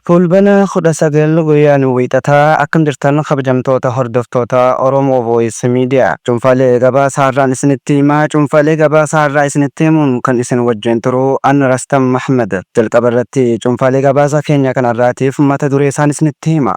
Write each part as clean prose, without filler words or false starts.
Fulbana 19 guyyaan Wiixataa akkam jirtan kabajamtoota hordoftoota Oromo Voice Media. Cuunfaalee gabaasa har'aan isinitti himaa. Cuunfaalee gabaasa har'aa isinitti himuun kan isin wajjin turu an Rastam Mahmad. Jalqaba irratti cuunfaalee gabaasa keenya kan har'aatiif mata duree isaan isinitti hima.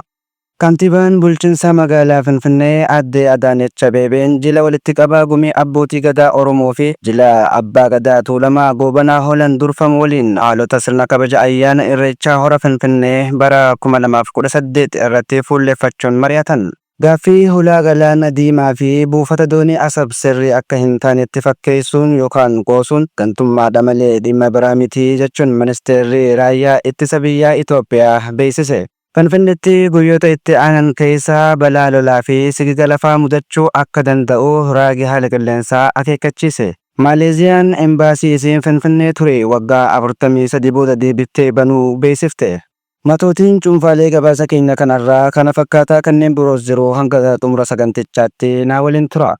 Kantiibaan Bulchinsa Magaalaa Finfinnee Aadde Adaanech Abeebeen jila walitti qabaa Gumii Abbootii Gadaa Oromoo fi jila Abbaa Gadaa Tuulamaa Goobanaa Hoolan durfamu waliin haalota sirna kabaja ayyaana Irreechaa Hora Finfinnee bara 2018 irratti fuulleeffachuun mari'atan. Gaaffii hulaa Galaana Diimaa fi buufata doonii Asab sirrii akka hin taanetti fakkeessuun yookaan qoosuun gantummaadha malee dhimma biraa miti jechuun Ministeerri Raayyaa Ittisa Biyyaa Itoophiyaa beeksise. Finfinnetti guyyoota itti aanan keessa balaa lolaa fi sigiga lafaa mudachuu akka danda'u raagi haala qilleensaa akeekkachiise. Maaleeziyaan Embaasii isiin Finfinnee ture waggaa 43 booda deebiftee banuu beeksifte. Matootiin cuunfaalee gabaasa keenya kan har'aa kana fakkaataa kanneen biroos jiru hanga xumura sagantichaatti naa waliin turaa.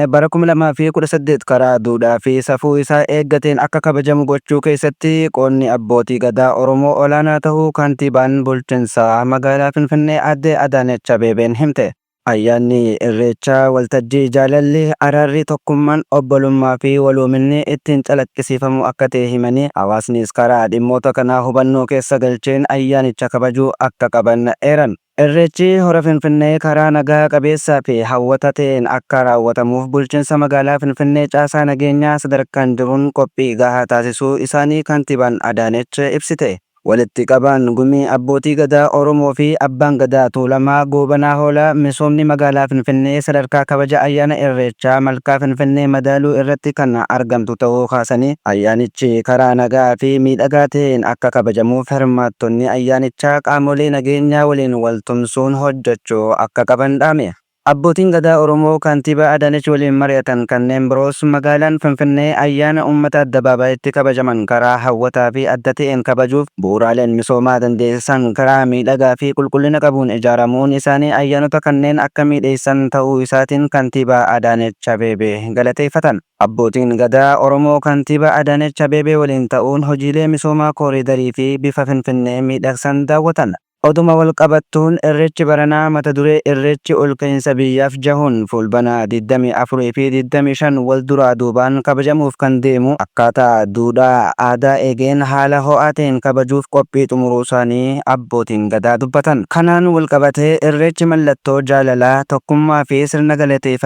Bara 2018 karaa duudhaa fi safuu isaa eeggateen akka kabajamu gochuu keessatti qoodni abbootii Gadaa Oromoo olaanaa ta'uu Kantiibaan Bulchinsa Magaalaa Finfinnee Aadde Adaanech Abeebeen himte. Ayyaanni Irreechaa waltajjii jaalalli, araarri, tokkummaan, obbolummaa fi waloominni ittiin calaqqisiifamu akka ta'e himanii, hawaasnis karaa dhimmoota kanaa hubannoo keessa galcheen ayyaanicha kabajuu akka qaban eeran. Irreechi Hora Finfinnee karaa nagaa qabeessaa fi hawwata ta'een akka raawwatamuuf bulchinsa magaalaa Finfinnee caasaa nageenyaa sadarkaan jiruun qophii gahaa taasisuu isaanii Kantiibaan Adaanech ibsite. Walitti qabaan Gumii Abbootii Gadaa Oromoo fi Abbaan Gadaa Tuulamaa Goobanaa Hoolaa misoomni magaalaa Finfinnee sadarkaa kabaja ayyaana Irreechaa malkaa Finfinnee madaaluu irratti kan argamtu ta'uu kaasanii, ayyaanichi karaa nagaa fi miidhagaa ta'een akka kabajamuuf hirmaattonni ayyaanichaa qaamolee nageenyaa waliin waltumsuun hojjechuu akka qaban dhaame. Abbootiin Gadaa Oromoo Kantiibaa Adaanech waliin mari'atan kanneen biroos magaalaan Finfinnee ayyaana ummata addabaabaayitti kabajaman karaa hawwataa fi adda ta'een kabajuuf bu'uuraaleen misoomaa dandeessisan karaa miidhagaa fi qulqullina qabuun ijaaramuun isaanii ayyaanota kanneen akka miidheessan ta'uu isaatiin Kantiibaa Adaanech Abeebee galateeffatan. Abbootiin Gadaa Oromoo Kantiibaa Adaanech Abeebee waliin ta'uun hojiilee misoomaa kooriidarii fi bifa Finfinnee miidhagsan daawwatan. Oduma walqabattuun Irreechi baranaa mata duree Irreechi olka'iinsa biyyaaf jahuun Fuulbana 24 fi 25 wal duraa duubaan kabajamuuf kan deemu akkaataa duudhaa aadaa eegeen haala ho'aa ta'een kabajuuf qophii xumuruusaanii abbootiin Gadaa dubbatan. Kanaan walqabatee Irreechi mallattoo jaalalaa, tokkummaa fi sirna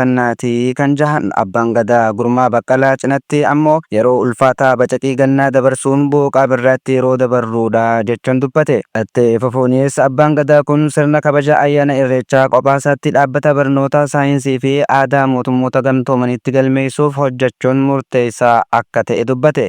galateefannaati kan jahan Abbaan Gadaa Gurmaa Baqqalaa cinatti ammoo yeroo ulfaataa bacaqii gannaa dabarsuun booqaa birraatti yeroo dabarruudha jechuun dubbate. Itti fufuunis Abbaan Gadaa kun sirna kabaja ayyaana Irreechaa qophaasaatti dhaabbata barnoota saayinsii fi aadaa mootummoota gamtoomaniitti galmeessuuf hojjechuun murteessaa akka ta'e dubbate.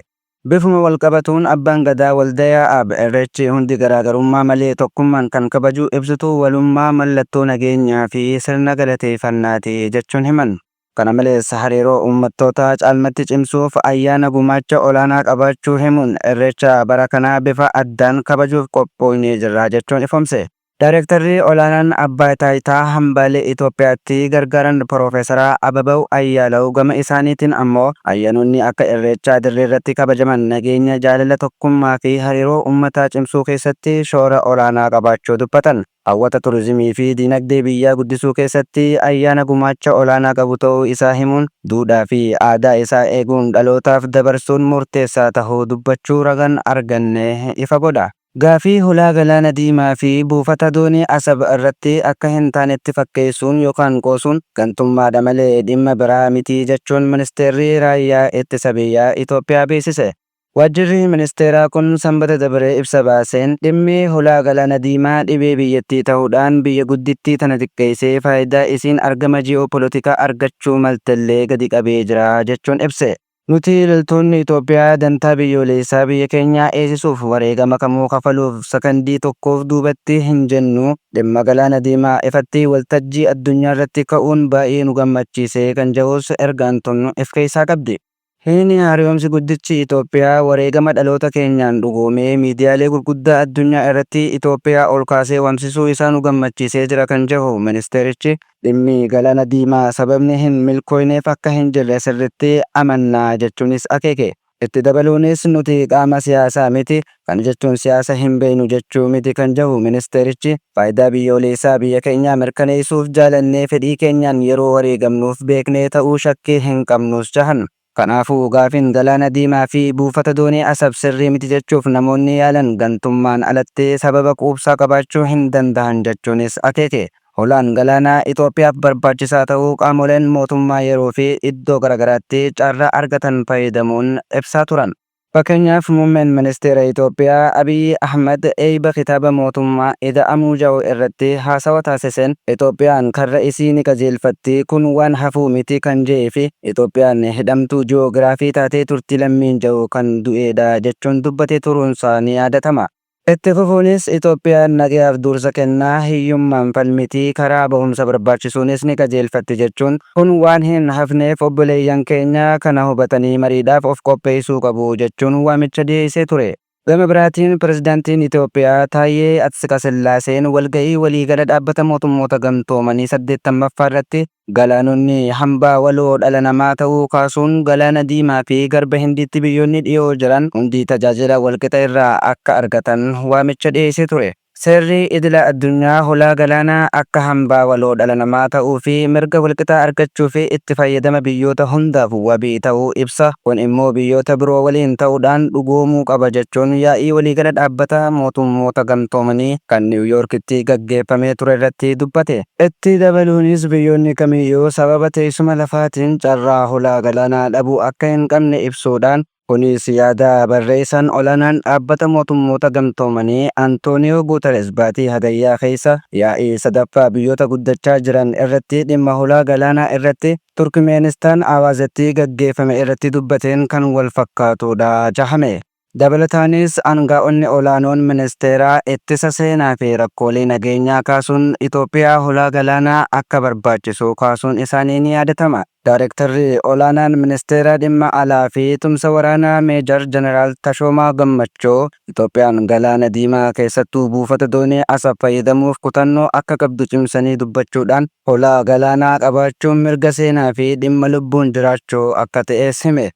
Bifuma walqabatuun Abbaan Gadaa Waldayaa Aab Irreechi hundi garaagarummaa malee tokkummaan kan kabaju ibsituu walummaa, mallattoo nageenyaa fi sirna galateefannaati jechuun himan. Kana malees hariiroo uummattootaa caalmatti cimsuuf ayyaana gumaacha olaanaa qabaachuu himuun Irreecha bara kanaa bifa addaan kabajuuf qophooynee jirra jechuun ifoomse. Daayrektarri Olaanaan Abbaa Taayitaa Hambaalee Itoophiyaatti Gargaaran Piroofeesaraa Ababaw Ayyaalaw gama isaaniitiin ammoo ayyanonni akka Irreechaa dirreerratti kabajaman nageenya, jaalala, tokkummaa fi hariiroo uummataa cimsuu keessatti shoora olaanaa qabaachuu dubbatan. Hawwata turizimii fi diinagdee biyyaa guddisuu keessatti ayyaana gumaacha olaanaa qabu ta'uu isaa himuun, duudhaa fi aadaa isaa eeguun dhalootaaf dabarsuun murteessaa tahuu dubbachuu ragan arganne ifa godha. Gaafii hulaa Galaana Diimaa fi buufata doonii Asab irratti akka hin taanetti fakkeessuun yookaan qoosuun gantummaadha malee dhimma biraa miti jechuun Ministeerri Raayyaa Ittisa Biyyaa Itoophiyaa beeksise. Waajjirri ministeeraa kun Sambata dabre ibsa baaseen, dhimmi hulaa Galaana Diimaa dhibee biyyattii tahuudhaan biyya guddittii tana xiqqeessee faayidaa isiin argama ji'oo-polotikaa argachuu maltellee gadi qabee jira jechuun ibse. Nuti loltoonni Itoophiyaa dantaa biyyooleessaa biyya keenyaa eesisuuf wareegama kamuu kafaluuf sakandii tokkoof duubatti hin jennu. Dhimma Galaana Diimaa ifatti waltajjii addunyaarratti ka'uun baay'ee nu gammachiise kan ja'us ergaan tun if keessaa qabdi. Hidhni Haaromsi Guddichi Itoophiyaa wareegama dhaloota keenyaan dhugoomee miidiyaalee gurguddaa addunyaa irratti Itoophiyaa ol kaasee wamsisuu isaa nu gammachiisee jira kan jahu ministeerichi, Dhimmi Galaana Diimaa sababni hin milkooyneef akka hin jirre sirritti amanna jechuunis akeeke. Itti dabaluunis nuti qaama siyaasaa miti, kana jechuun siyaasa hin beeynu jechuu miti kan jahu ministeerichi, faayidaa biyyooleessaa biyya keenyaa mirkaneessuuf jaalannee fedhii keenyaan yeroo wareegamnuuf beeknee ta'uu shakkii hin qabnus jahan. Kanaafuu gaafiin Galaana Diimaa fi buufata doonii Asab sirrii miti jechuuf namoonni yaalan gantummaan alatti sababa quubsaa qabaachuu hin dandahan jechuunis akeeke. Holaan galaanaa Itoophiyaaf barbaachisaa ta'uu qaamoleen mootummaa yeroo fi iddoo garagaraatti carraa argatan fayyadamuun ibsaa turan. Fakkeenyaaf Muummeen Ministeera Itoophiyaa Abiyyi Ahmad eeyba kitaaba mootummaa Ida'amuu ja'u irratti haasawa taasiseen Itoophiyaan karra isii ni qajeelfatti kun waan hafuu miti kan ja'ee fi Itoophiyaan hidhamtuu ji'oogiraafii taatee turti lammiin ja'u kan du'eedha jechuun dubbatee turuunsaa ni yaadatama. Itti fufuunis Itoophiyaan nagayaaf duursa kennaa, hiyyummaan falmiti, karaa bahumsa barbaachisuunis ni qajeelfatti jechuun, kun waan hin hafneef obboleeyyan keenya kana hubatanii mariidhaaf of qopheessuu qabu jechuun waamicha dhiheessee ture. Gama biraatiin Pirezidaantiin Itoophiyaa Taayyee Atsiqasillaaseen walga'ii waliigala Dhaabbata Mootummoota Gamtoomanii 80ffaa irratti Galaanonni hambaa waloo dhala namaa ta'uu kaasuun Galaana Diimaa fi Garba Hindiitti biyyoonni dhiyoo jiran hundi tajaajila walqixa irraa akka argatan waamicha dhiyeessee ture. Seerri idila addunyaa hulaa galaanaa akka hambaa waloo dhala namaa ta'uu fi mirga walqixaa argachuu fi itti fayyadama biyyoota hundaaf wabii ta'uu ibsa. Kun immoo biyyoota biroo waliin ta'uudhaan dhugoomuu qaba jechuun yaa'ii waliigala Dhaabbata Mootummoota Gamtoomanii kan Niiw Yoorkitti gaggeeffamee turerratti dubbate. Itti dabaluunis biyyoonni kamiyyuu sababa teessuma lafaatiin carraa hulaa galaanaa dhabuu akka hin qabne ibsuudhaan, kunis yaada barreessaan olaanaan Dhaabbata Mootummoota Gamtoomanii Antooniyoo Guutareez baatii Hagayyaa keessa yaa'ii sadaffaa biyyoota guddachaa jiran irratti dhimma hulaa galaanaa irratti Turkimeenistaan Awaazatti gaggeeffame irratti dubbateen kan wal fakkaatuudha jahame. Dabalataanis angaa'onni olaanoon Ministeeraa ittisa seenaa fi rakkoolee nageenyaa kaasuun Itoophiyaa hulaa galaanaa akka barbaachisu kaasuun isaanii ni yaadatama. Daarektarri olaanaan Ministeera Dhimma Alaa fi Tumsa Waraanaa Meejar Jeneraal Tashoomaa Gammachuu Itoophiyaan Galaana Diimaa keessattuu buufata doonii Asab fayyadamuuf kutannoo akka qabdu cimsanii dubbachuudhaan hulaa galaanaa qabaachuun mirga seenaa fi dhimma lubbuun jiraachuu akka ta'es hime.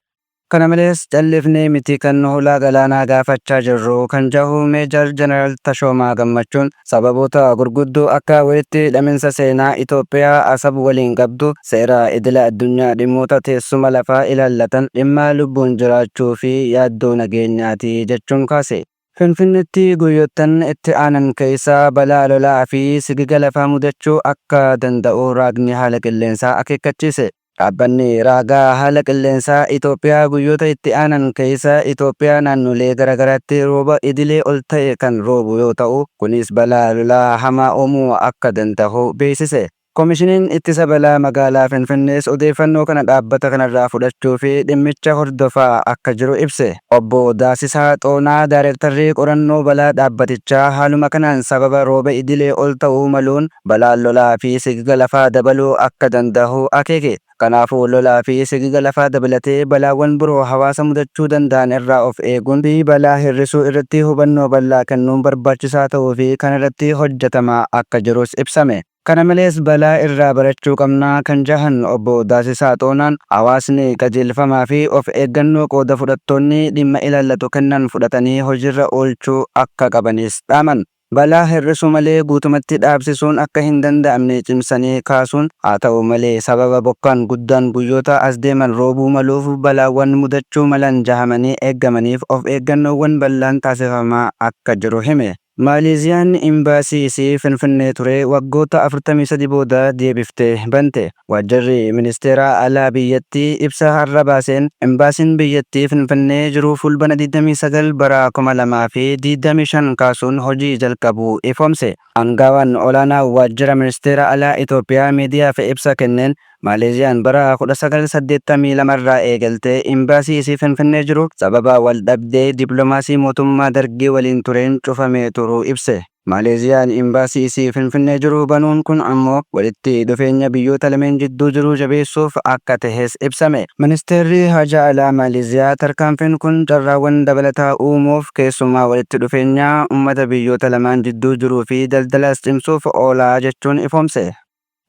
Kana malees callifnee miti kan hulaa galaanaa gaafachaa jirru kan jahu Meejar Jeneraal Tashoomaa Gammachuun sababoota gurguddoo akka walitti hidhaminsa seenaa Itoophiyaa Asab waliin qabdu, seera idila addunyaa dhimmoota teessuma lafaa ilaallatan, dhimma lubbuun jiraachuu fi yaaddoo nageenyaati jechuun kaase. Finfinneetti guyyoottan itti aanan keessa balaa lolaa fi sigiga lafaa mudachuu akka danda'u raagni haala qilleensaa akeekkachiise. Dhaabbanni Raaga Haala Qilleensaa Itoophiyaa guyyoota itti aanan keessa Itoophiyaa naannolee garaagaraatti rooba idilee ol ta'e kan roobu yoo ta'u, kunis balaa lolaa hamaa uumuu akka danda'u beeksise. Komishiniin Ittisa Balaa Magaalaa Finfinnees odeeffannoo kana dhaabbata kanarraa fudhachuu fi dhimmicha hordofaa akka jiru ibse. Obbo Daasisaa Xoonaa Daarektarri Qorannoo Balaa dhaabbatichaa haaluma kanaan sababa rooba idilee ol ta'uu maluun balaan lolaa fi sigiga lafaa dabaluu akka dandahu akeeke. Kanaafuu lolaa fi sigiga lafaa dabalatee balaawwan biroo hawaasa mudachuu danda'an irraa of eeguun fi balaa hir'isuu irratti hubannoo bal'aa kennuun barbaachisaa ta'uu fi kanarratti hojjetamaa akka jirus ibsame. Kana malees balaa irraa barachuu qabna kan jahan Obbo Daasisaa Xoonaan, hawaasni qajeelfamaa fi of eeggannoo qooda fudhattoonni dhimma ilaallatu kennan fudhatanii hojiirra oolchuu akka qabanis dhaaman. Balaa hir'isuu malee guutumatti dhaabsisuun akka hin danda'amne cimsanii kaasuun, haa ta'u malee sababa bokkaan guddaan guyyoota as deeman roobuu maluuf balaawwan mudachuu malan jahamanii eeggamaniif of eeggannoowwan bal'aan taasifamaa akka jiru hime. Maaleeziyaan Imbaasii isii Finfinnee ture waggoota 43 booda deebiftee bante. Waajjirri Ministeera Alaa biyyattii ibsa har'a baaseen, Imbaasiin biyyattii Finfinnee jiru Fuulbana 29 bara 2025 kaasuun hojii jalqabuu ifoomse. Angaawaan olaanaan Waajjira Ministeera Alaa Itoophiyaa miidiyaaf ibsa kenneen, Maaleeziyaan bara 1982 irraa eegaltee Imbaasii isii Finfinnee jiru sababa wal dhabdee diplomaasii mootummaa Dargii waliin tureen cufamee turuu ibse. Maaleeziyaan Imbaasii isii Finfinnee jiru banuun kun ammoo walitti dhufeenya biyyoota lameen jidduu jiru jabeessuuf akka tahes ibsame. Ministeerri Haajaa Alaa Maaleeziyaa tarkaanfiin kun carraawwan dabalataa uumuuf, keessumaa walitti dhufeenya ummata biyyoota lamaan jidduu jiruu fi daldalaas cimsuuf oola jechuun ifoomse.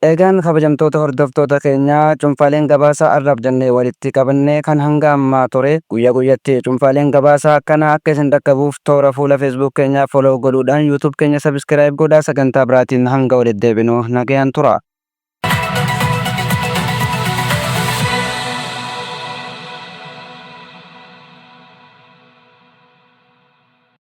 Eegaan kabajamtoota hordoftoota keenyaa, cuunfaaleen gabaasaa har'aaf jennee walitti qabannee kan hanga ammaa ture. Guyyaa guyyatti cuunfaaleen gabaasaa akkanaa akka isin dhaqqabuuf toora fuula Facebook keenyaa follow godhuudhaan, YouTube keenya subscribe godhaa. Sagantaa biraatiin hanga walitti deebinu nagayaan tura.